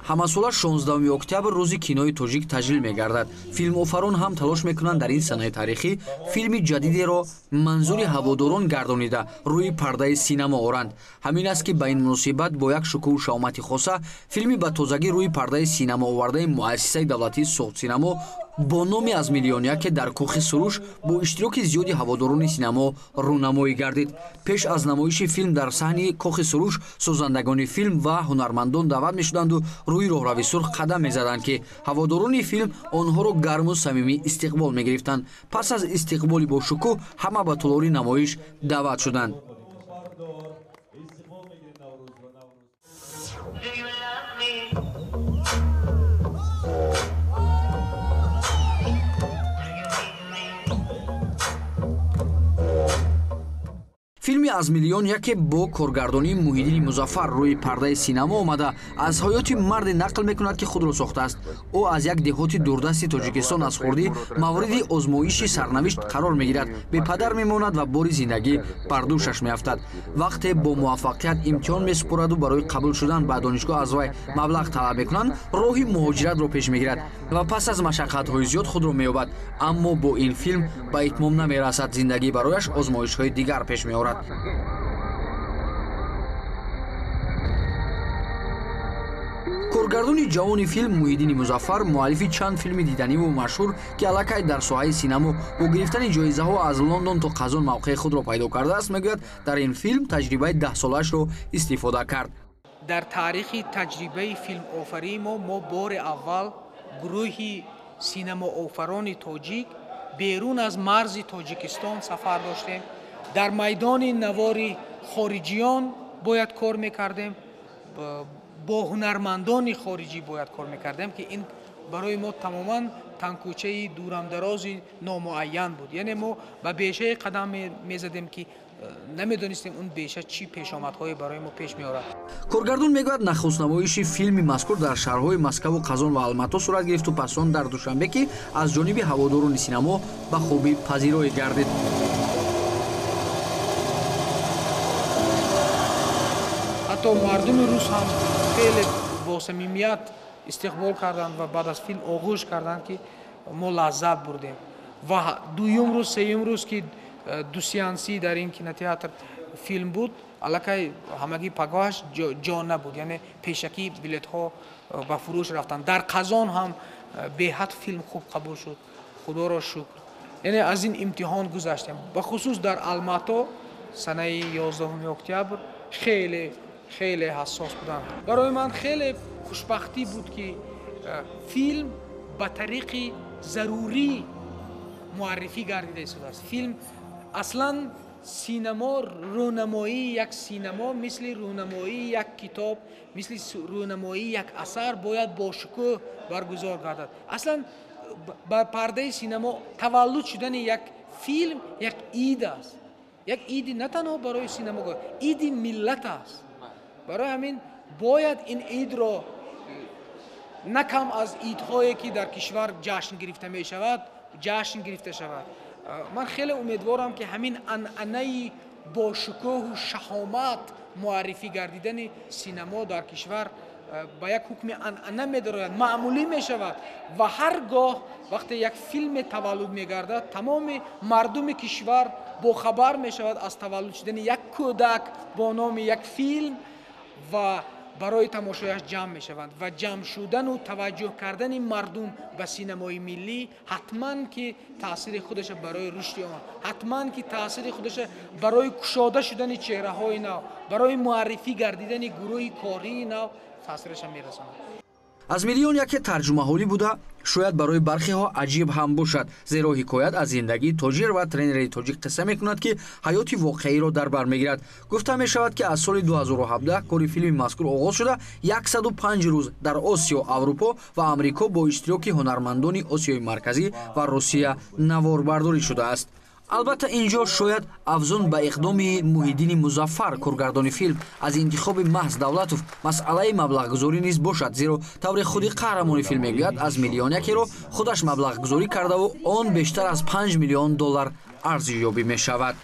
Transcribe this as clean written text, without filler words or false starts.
Ҳамасола 16 октябр рӯзи кинои тоҷик таҷлил мегардад. Филмофарон ҳам талош мекунанд дар ин санаи таърихӣ филми ҷадидеро манзури ҳаводорон гардонида рӯи пардаи синамо оранд. Ҳамин аст, ки ба ин муносибат бо як шукӯҳу шаҳомати хоса филми ба тозагӣ рӯи пардаи синамо овардаи муассисаи давлатии Суғдсинамо бо номи «Аз миллион яке» дар Кӯхи Суруш бо иштироки зиёди ҳаводорони синамо рӯнамоӣ гардид. Пеш аз намоиши филм дар саҳни Кохи Суруш созандагони филм ва ҳунармандон даъват мешуданду рӯи роҳрави сурх қадам мезаданд, ки ҳаводорони филм онҳоро гарму самимӣ истиқбол мегирифтанд. Пас аз истиқболи бошукӯҳ ҳама ба толори намоиш даъват шуданд. Филми «Аз миллион яке» бо коргардонии Муҳиддини Музаффар рӯи пардаи синамо омада, аз ҳаёти марде нақл мекунад, ки худро сохтааст. Ӯ аз як деҳоти дурдасти Тоҷикистон аз хурдӣ мавриди озмоиши сарнавишт қарор мегирад, бепадар мемонад ва бори зиндагӣ бар дӯшаш меафтад. Вақте бо муваффақият имтиҳон месупораду барои қабул шудан ба донишгоҳ аз вай маблағ талаб мекунанд, роҳи муҳоҷиратро пеш мегирад ва пас аз машаққатҳои зиёд худро меёбад. Аммо бо ин филм ба итмом намерасад. Зиндагӣ барояш озмоишҳои дигар пеш меорад. Коргардони ҷавони филм Муҳиддини Музаффар муаллифи чанд филми диданиву машҳур, ки аллакай дар соҳаи синамо бо гирифтани ҷоизаҳо аз Лондон то Қазон мавқеи худро пайдо кардааст, мегӯяд, дар ин филм таҷрибаи 10-солаашро истифода кард. Дар таърихи таҷрибаи филмофарии мо бори аввал гурӯҳи синамоофарони тоҷик берун аз марзи Тоҷикистон сафар доштем. Дар майдони навори хориҷиён бояд кор мекардем, бо ҳунармандони хориҷӣ бояд кор мекардем, ки ин барои мо тамоман танкӯчаи дурамдарози номуайян буд. Яъне мо ба бешаи қадам мезадем, ки намедонистем он беша чӣ пешомадҳое барои мо пеш меорад. Коргардон мегӯяд, нахустнамоиши филми мазкур дар шаҳрҳои Москаву Қазон ва Алмато сурат гирифту пас он дар Душанбе, ки аз ҷониби ҳаводорони синамо ба хубӣ пазироӣ гардид. Ҳатто мардуми рус ҳам хеле бо самимият истиқбол карданд ва баъд аз филм оғӯш карданд, ки мо лаззат бурдем. Ва дуюм рӯз, сеюм рӯз, ки ду сеансӣ дар ин кинотеатр филм буд, аллакай ҳамагӣ пагоҳаш ҷо набуд, яъне пешакӣ билетҳо ба фурӯш рафтанд. Дар Қазон ҳам беҳад филм хуб қабул шуд, худоро шукр. Яъне аз ин имтиҳон гузаштем. Бахусус дар Алмато санаи 11 октябр хеле хеле ҳассос буданд. Барои ман хеле хушбахтӣ буд, ки филм ба тариқи зарурӣ муаррифӣ гардида истодааст. Филм аслан синамо, рӯнамоии як синамо мисли рӯнамоии як китоб, мисли рӯнамоии як асар бояд бошукӯҳ баргузор гардад. Аслан ба пардаи синамо таваллуд шудани як филм як ид аст. Як иди на танҳо барои синамогоҳ, иди миллат аст. Барои ҳамин бояд ин идро на кам аз идҳое, ки дар кишвар ҷашн гирифта мешавад, ҷашн гирифта шавад. Ман хеле умедворам, ки ҳамин анъанаи бошукӯҳу шаҳомат муаррифӣ гардидани синамо дар кишвар ба як ҳукми анъана медарояд, маъмулӣ мешавад ва ҳар гоҳ вақте як филме таваллуд мегардад, тамоми мардуми кишвар бохабар мешавад аз таваллуд шудани як кӯдак бо номи як филм ва барои тамошояш ҷамъ мешаванд. Ва ҷамъ шудану таваҷҷӯҳ кардани мардум ба синамои миллӣ ҳатман ки таъсири худаша барои рушди он, ҳатман ки таъсири худаша барои кушода шудани чеҳраҳои нав, барои муаррифӣ гардидани гурӯҳи кории нав таъсираша мерасонад. «Аз миллион яке» тарҷумаҳолӣ буда, шояд барои бархеҳо аҷиб ҳам бошад, зеро ҳикоят аз зиндагии тоҷир ва тренери тоҷик қисса мекунад, ки ҳаёти воқеиро дар бар мегирад. Гуфта мешавад, ки аз соли 2017 кори филми мазкур оғоз шуда, 105 рӯз дар Осиё, Аврупо ва Амрико бо иштироки ҳунармандони Осиёи Марказӣ ва Русия наворбардорӣ шудааст. Албатта, ин ҷо шояд афзун ба иқдоми Муҳиддини Музаффар, коргардони филм, аз интихоби маҳз Давлатов масъалаи маблағгузорӣ низ бошад, зеро тавре худи қаҳрамони филм мегӯяд, «Аз миллион якеро» худаш маблағгузорӣ кардаву он бештар аз 5 миллион доллар арзишёбӣ мешавад.